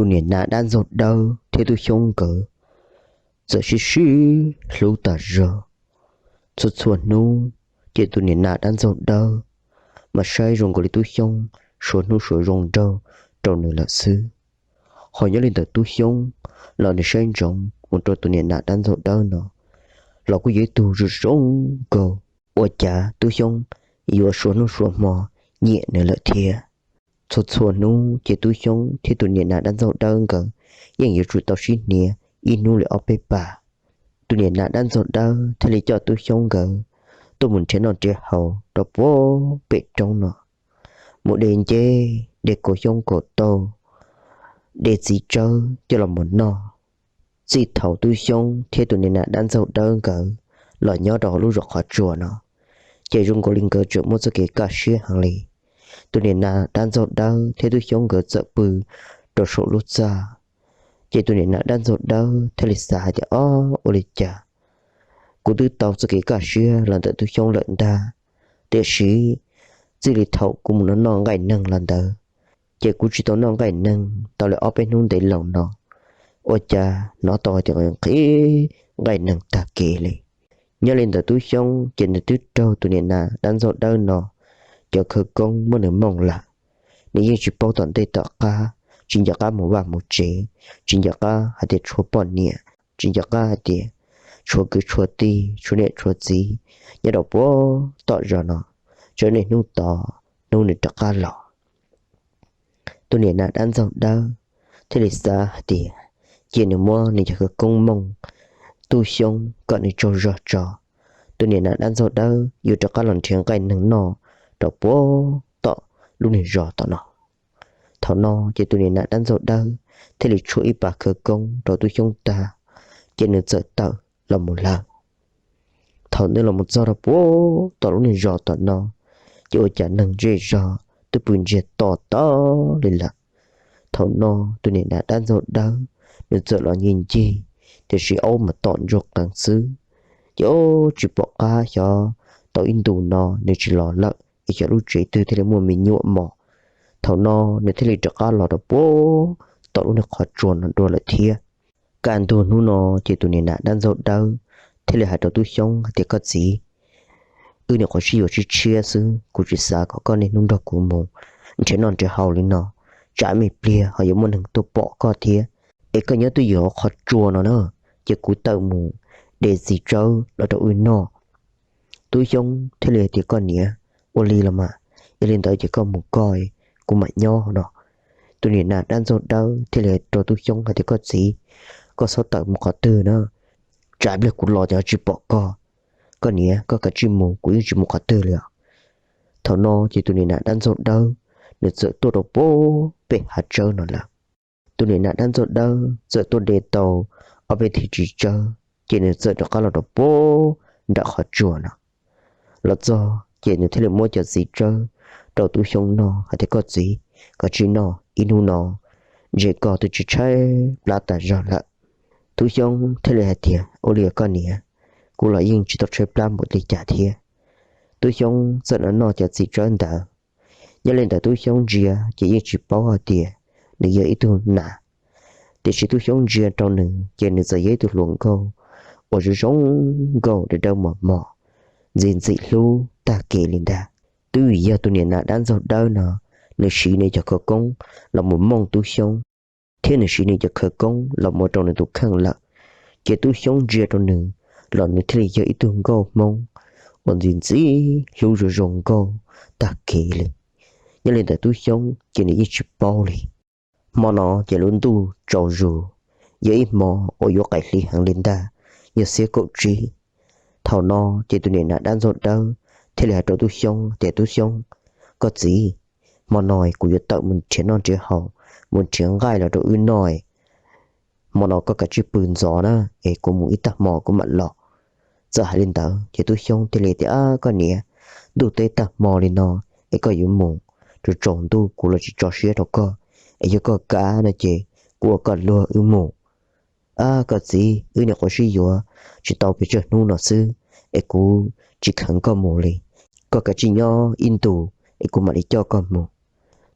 Niam nas dab ntxaug dawb thiab tub xyoob nkawd txawm sib sib hlub tas zog. Txhua txhua hnub ces tus niam nas dab ntxaug dawb mas saib zoo nkaus li tub xyoob suav hnub suav zoo nraug rau nws lawm xwb. Ho nyob li ntawm tub xyoob los nws saib ntsoov mus rau tus niam nas dab ntxaug dawb no los kuj yog ib tug zoo zoo nkauj, ua cas tub xyoob yuav suav hnub suav hmo nyiam nws lawm thiab. Txhua txhua hnub ces tub xyoob thiab tus niam nas dab ntxaug dawb nkawd yeej yuav tsum tau sib hniav ib hnub li ob peb pas. Tus niam nas dab ntxaug dawb thiaj li coj tub xyoob nkawd tuaj mus nrhiav noj nrhiav haus rau puag pem roob no, mus de nceb, de kaus xyoob kaus taug, de txiv tsawb coj los mus noj. Txij thaum tub xyoob thiab tus niam nas dab ntxaug dawb nkawd los nyob rau hauv lub zos Qhov Tsua no, ces zoo nkaus li nkawd tseem muaj txoj kev kaj siab heev li. Tus niam nas dab ntxaug dawb thiab tub xyoob nkawd txawm pw rau saum lub txaj, ces tus niam nas dab ntxaug dawb thiaj li xav hais tias, Ob, ua li cas kuv twb tau txoj kev kaj siab los ntawm tub xyoob lawm ntag, tiam sis txij li thaum kuv mus noj nqaij neeg los ntawd, ces kuv tsis tau noj nqaij neeg tau li ob peb hnub ntev los no, ua cas hnov tau hais tias nqhis nqaij neeg tag kev li. Nyob li ntawm tub xyoob ces nws twb raug tus niam nas dab ntxaug dawb no cov khawv koob muab nws mooj lawm. Nws yeej tsis paub tom ntej tom qab, tsis nco qab mus vaj mus tsev, tsis nco qab hais tias tshuav poj niam, tsis nco qab hais tias tshuav kwv tshuav tij, tshuav niam tshuav txiv nyob rau puag tom zos no, tseem niaj hnub tos hnub nws rov qab los. Tus niam nas dab ntxaug dawb thiaj li xav hais tias cia nws muab nws cov khawv koob mooj tub xyoob kom nws tsaug zog tso, tus niam nas dab ntxaug dawb yuav rov qab los nrhiav nqaij neeg noj rau puag tom lub niag zos tom no. Thaum no ces tus niam nas dab ntxaug dawb thiaj li tshuab ib pas khawv koob rau tub xyoob tag, ces nws txawm tawm los mus lawm. Thaum nws los mus txog rau puag tom lub niag zos tom no, ces ua cas neeg zej zog twb pw ntsiag to taub li lawm. Thaum no tus niam nas dab ntxaug dawb nws txawm los ncig ncig, tiam sis aub mas tom ntsoog qees xwb. Ces tsis pom qab xyov tau ib ntus no nws tsis los lawm es xyov lub tsev twg thiaj li muaj me nyuam mos. Thaum no nws thiaj li rov qab los rau puag tom lub niag Qhov Tsua no dua lawm thiab. Kaj ntug hnub no ces tus niam nas dab ntxaug dawb thiaj li hais rau tub xyoob hais tias, Koj txiv, wb nyuam qhuav sib yuav tshiab tshiab xwb, kuv tsis xav kom koj niaj hnub nrog kuv mus nrhiav noj nrhiav haus li no, tsam me pliag ho yuav muaj neeg tuaj pom koj thiab. Es koj nyob twj ywm hauv Qhov Tsua no na, ces kuv tawm mus de txiv tsawb los rau wb noj. Tub xyoob thiaj li hais tias, Koj niam, ua li los mas, yog li ntawd ces koj mus koj, kuv mam nyob no. Tus niam nas dab ntxaug dawb thiaj li hais rau tub xyoob hais tias, Koj txiv, koj txhob tawm mus qhov twg na, tsam pliag kuv los ces tsis pom koj. Koj niam, koj kav tsij mus, kuv yeej tsis mus qhov twg li os. Thaum no ces tus niam nas dab ntxaug dawb nws txawm tuaj rau puag pem hav tsawb no lawm. Tus niam nas dab ntxaug dawb txawm tuaj de tau ob peb thib txiv tsawb, ces nws txawm rov qab los rau puag nram Qhov Tsua no. Los txog ces nws thiaj li muab cov txiv tsawb rau tub xyoob noj hais tias, Koj txiv, koj kav tsij noj, ib hnub no ntshe koj twb tshaib plab tas zog lawm. Tub xyoob thiaj li hais tias, Ua li koj niam, kuv los yeej tsis tau tshaib plab npaum li cas thiab. Tub xyoob txawm noj cov txiv tsawb ntawd. Nyob li ntawm tub xyoob ntsia ces yeej tsis paub hais tias nws yog ib tug nas, tiam sis tub xyoob ntsia rau nws ces nws txawm yog ib tug hluas nkauj uas zoo zoo nkauj dawb dawb mos mos, ntxim ntxim hlub tag kev li ntag. Twb vim yog tus niam nas dab ntxaug dawb no, nws siv nws cov khawv koob los mus mooj tub xyoob, thiab nws siv nws cov khawv koob los mus rau nws tus kheej lawm, ces tub xyoob ntsia rau nws los nws thiaj li yog ib tug nkauj Hmoob uas ntxim ntxim hlub zoo zoo nkauj tag kev li. Nyob li ntawm tub xyoob ces nws yeej tsis paub li. Hmo no ces lub ntuj tsaus zus, yog ib hmo uas yuav qaim hli heev li ntag, yog xiab kaum tsib. Thaum no ces tus niam nas dab ntxaug dawb thiaj li hais rau tub xyoob tias, Tub xyoob, koj txiv, hmo no kuv yuav tawm mus nrhiav noj nrhiav haus, mus nrhiav nqaij los rau wb noj. Hmo no koj kav tsij pw ntxov na, es kuv mus ib tag hmo kuv mam los. Txawm hais li ntawd ces tub xyoob thiaj li tias, Koj niam, ntuj teb tag hmo li no, es koj yuav mus, tsaus tsaus ntuj kuv los tsis tso siab rau koj, es yog koj kam no ces kuv ua koj luag wb mus. Ab, koj txiv, wb nyuam qhuav sib yuav tsis tau pes tsawg hnub no xwb, es kuv tsis kheev koj mus li. Koj kav tsij nyob ib ntus es kuv mam li coj koj mus.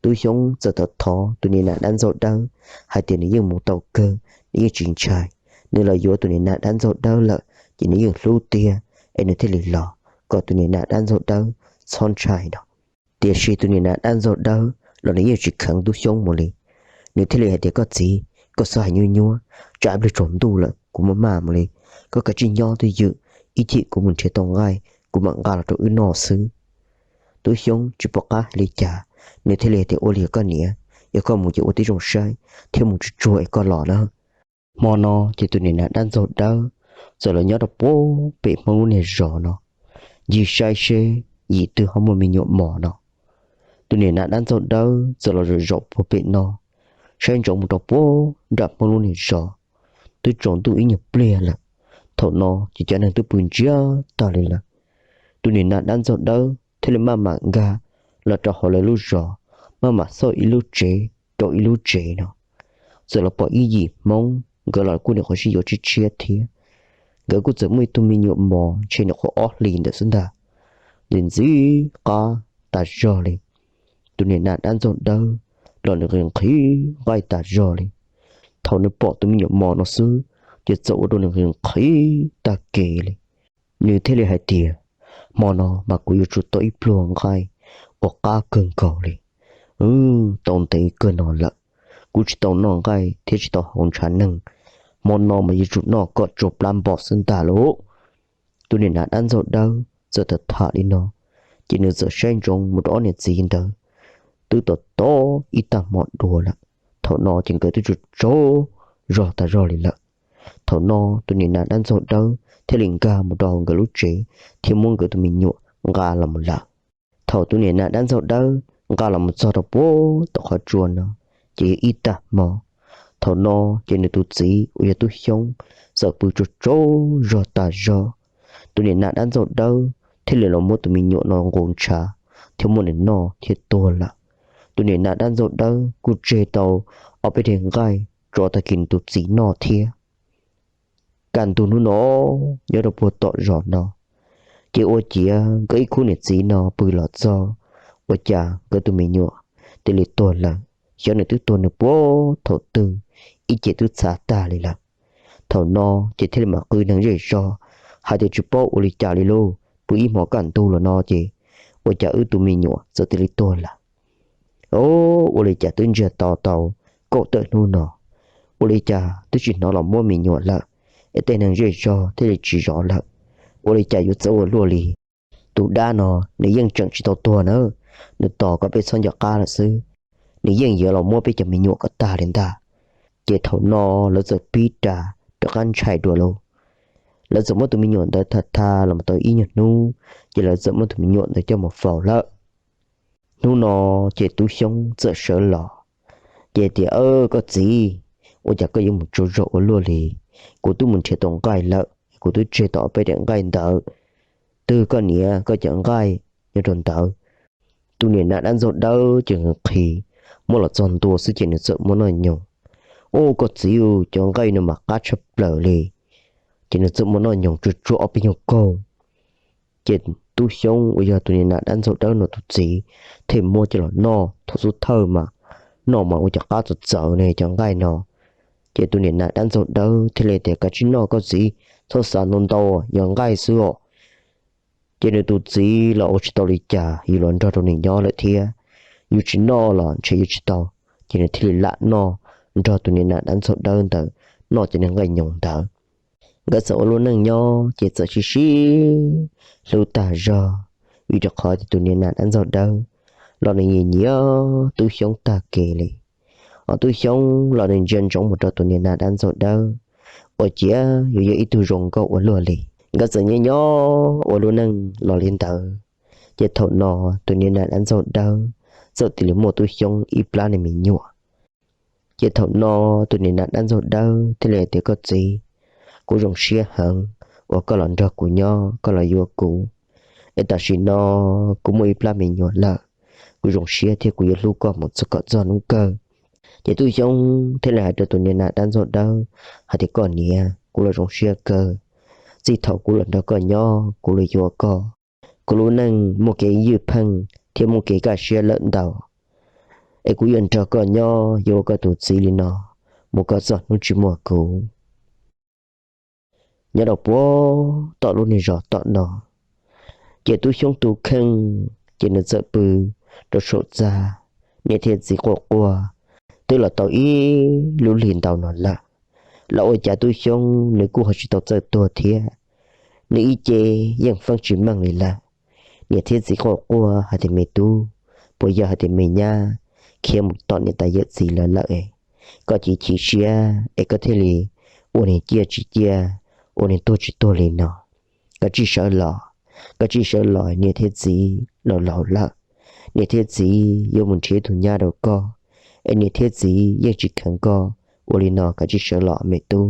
Tub Xyoob txawm thov tus niam nas dab ntxaug dawb hais tias nws yeej mus tau kawg, nws yeej tsis ntshai. Nws los yuav tus niam nas dab ntxaug dawb lawm ces nws yeej hlub tiag, es nws thiaj li los kom tus niam nas dab ntxaug dawb txhob ntshai no. Tiam sis tus niam nas dab ntxaug dawb los nws yeej tsis kheev Tub Xyoob mus li. Nws thiaj li hais tias, Koj txiv, koj txhob hais nyuaj nyuab, tsam ib pliag tsaus ntuj lawm kuv mam maj mus li. Koj kav tsij nyob twj ywm, ib chim kuv mus nrhiav tau nqaij kuv mam nqa los rau wb noj xwb. Tub Xyoob tsis pom qab hais li cas, nws thiaj li hais tias, Ua li koj niam, yog koj mus ces ua tib zoo saib thiab mus tsuag tsuag es koj los na. Hmo no ces tus niam nas dab ntxaug dawb txawm los nyob rau puag pem Hmoob lub niag zos no, ncig saib seb yim twg ho muaj me nyuam mos no. Tus niam nas dab ntxaug dawb txawm los zaum zaum puag pem no, saib ntsoov mus rau puag nram Hmoob lub niag zos. Twb tsaus ntuj ib nyuag pliag lawm, thaum no ces cov neeg twb pw ntsiag tag li lawm. Tus niam nas dab ntxaug dawb thiaj li maj mam nkag los rau hauv lawv lub zos, maj mam xauj ib lub tsev rau ib lub tsev no. Txawm los pom ib yim Hmoob, nkawd los kuj nyuam qhuav sib yuav tshiab tshiab thiab. Nkawd kuj txawm muaj ib tug me nyuam mos ntshe nyuam qhuav ob hlis ntawm xwb ntag, nws ntxim qab tas zog li. Tus niam nas dab ntxaug dawb los nws nqhis nqhis nqaij tas zog li. Thaum nws pom tus me nyuam mos no xwb, ces txawm ua rau nws nqhis nqhis tag kev li. Nws thiaj li hais tias, Hmo no mas kuv yuav tsum tau ib pluag nqaij uas qab kawg nkaus li. Tau ntev kawg no lawm, kuv tsis tau noj nqaij thiab tsis tau haus ntshav neeg. Hmo no mas yuav tsum noj kom tsau plab npo xwb ntag lauj. Tus niam nas dab ntxaug dawb txawm tham tham li no, ces nws txawm saib ntsoov mus rau ob niam txiv ntawd. Twb tom tom ib tag hmo dua lawm, thaum no ces nkawd twb tsaug tsaug zog tas zog li lawm. Thaum no tus niam nas dab ntxaug dawb thiaj li nkag mus rau hauv nkawd lub tsev thiab muab nkawd tus me nyuam nqa los mus lawm. Thaum tus niam nas dab ntxaug dawb nqa los mus txog rau puag tom qhov tsua no, ces yog ib tag hmo. Thaum no ces nws tus txiv uas yog Tub Xyoob txawm pw tsaug tsaug zog tas zog. Tus niam nas dab ntxaug dawb thiaj li los muab tus me nyuam no nqus ntshav thiab muab nws noj thiab tuag lawm. Tus niam nas dab ntxaug dawb kuj tseg tau ob peb reg nqaij tso tag kis nws tus txiv noj thiab. Kaj ntug hnub no, nyob rau puag tom zos no, ces ua ciav nkawd ib khub niam txiv no pw los txog, ua cas nkawd tus me nyuam cia li tuag lawm. Xyov nws twb tuag nws puag thaum twg, ib ce twb txhav tag li lawm. Thaum no ces thiaj li mam qw neeg zej zog hais tias, Tsis paub ua li cas li lauj, pw ib hmos kaj ntug los no ces ua cas wb tus me nyuam txawm cia li tuag lawm. O, ua li cas twb ntsiag to tau kaum tawm hnub no, ua li cas twb tsis hnov los muab me nyuam lawm, es tej neeg zej zog thiaj li tsis zov lawm. Ua li cas yuav txawv ua luaj li. Tus dab no nws yeej tseem tsis tau tuag na, nws tos kom peb txhob nco qab lawm xwb, nws yeej yuav los muab peb cov me nyuam kom tag li ntag. Ces thaum no lawv txawm pib ras rov qab ntshai dua lauj. Lawv txawm muab tus me nyuam ntawd tham tham los tau ib nyuag hnub, ces lawv txawm muab tus me nyuam ntawd coj mus faus lawm. Hnub no ces Tub Xyoob txawm sawv los, ces tias, Koj txiv, ua cas koj yuav mus tsaug zog ua luaj li? Kuv twb mus nrhiav tau nqaij lawm, kuv twb tseg tau ob peb daim nqaij ntawd. Twb koj niam koj cov nqaij nyob rau ntawd. Tus niam nas dab ntxaug dawb ces nqhis, muab los txog ntua xwb ces nws txawm muab noj nyoos. O, koj txiv, cov nqaij no mas qab tshaj plaws li. Ces nws txawm muab noj nyoos tsuag tsuag ob peb nyuag kaug. Ces Tub Xyoob uas yog tus niam nas dab ntxaug dawb no tus txiv thiaj muab coj los noj. Thaum xub thawj mas noj mas ua cov qab txawv txawv ne cov nqaij no. Ces tus niam nas dab ntxaug dawb thiaj li tias, Kav tsij noj koj txiv, txhob xav ntau ntau, yog nqaij xwb os. Ces nws tus txiv los ua tsis tau li cas, yus los nrog rau nws nyob lawm thiab, yus tsis noj los ntshe yuav tsis tau. Ces nws thiaj li lam noj nrog tus niam nas dab ntxaug dawb ntawd, noj cov niag nqaij nyoos ntawd. Nkawd txawm ua lub neej nyob ces txawm sib sib hlub tag zog, vim rau qhov tias tus niam nas dab ntxaug dawb los nws nyiam nyiam Tub Xyoob tag kev li. Ho Tub Xyoob los nws ntsia ntsoov mus rau tus niam nas dab ntxaug dawb, ua ciav yuav yog ib tug zoo nkauj ua luaj li. Nkawd txawm nyob nyob ua lub neej los li ntawd, ces thaum no tus niam nas dab ntxaug dawb txawm cia li muaj Tub Xyoob ib plab niag me nyuam. Ces thaum no tus niam nas dab ntxaug dawb thiaj li hais tias, Koj txiv, kuv zoo siab heev uas koj los nrog kuv nyob, koj los yuav kuv. Es tam sim no kuv muaj ib plab me nyuam lawm, kuv zoo siab thiab kuv yuav hlub koj mus txog kom txog hnub kawg. Ces Tub Xyoob thiaj li hais rau tus niam nas dab ntxaug dawb hais tias, Koj niam, kuv los zoo siab kawg. Txij thaum kuv los nrog koj nyob, kuv los yuav koj, kuv lub neej muaj kev ywj pheej thiab muaj kev kaj siab lawm ntau. es kuv yuav nrog koj nyob yuav ua koj tus txiv li no mus koj txoj hnub tsis muaj kuv. Nyob rau puag tom lub niag zos tom no, ces Tub Xyoob tus kheej ces nws txawm pw rau saum txaj, niam thiab txiv quaj quaj twb los tau ib lub hlis ntau no lawm, los ua cas Tub Xyoob nws kuj ho tsis tau txawj tuag thiab. Nws ib ce yeej feeb tsis meej li lawm. Niam thiab txiv quaj quaj hais tias, Me tub, puas yog hais tias me nyab khiav mus tom niam tais yawm txiv lawv lawm es koj cia chim siab es koj thiaj li ua niag ciaj tsis ciaj, ua niag tuag tsis tuag li no? Koj tsij sawv los, koj tsij sawv los, niam thiab txiv laus laus lawm, niam thiab txiv yuav mus nrhiav tus nyab rau koj, es niam thiab txiv yeej tsis kheev koj ua li no, koj tsij sawv los me tub.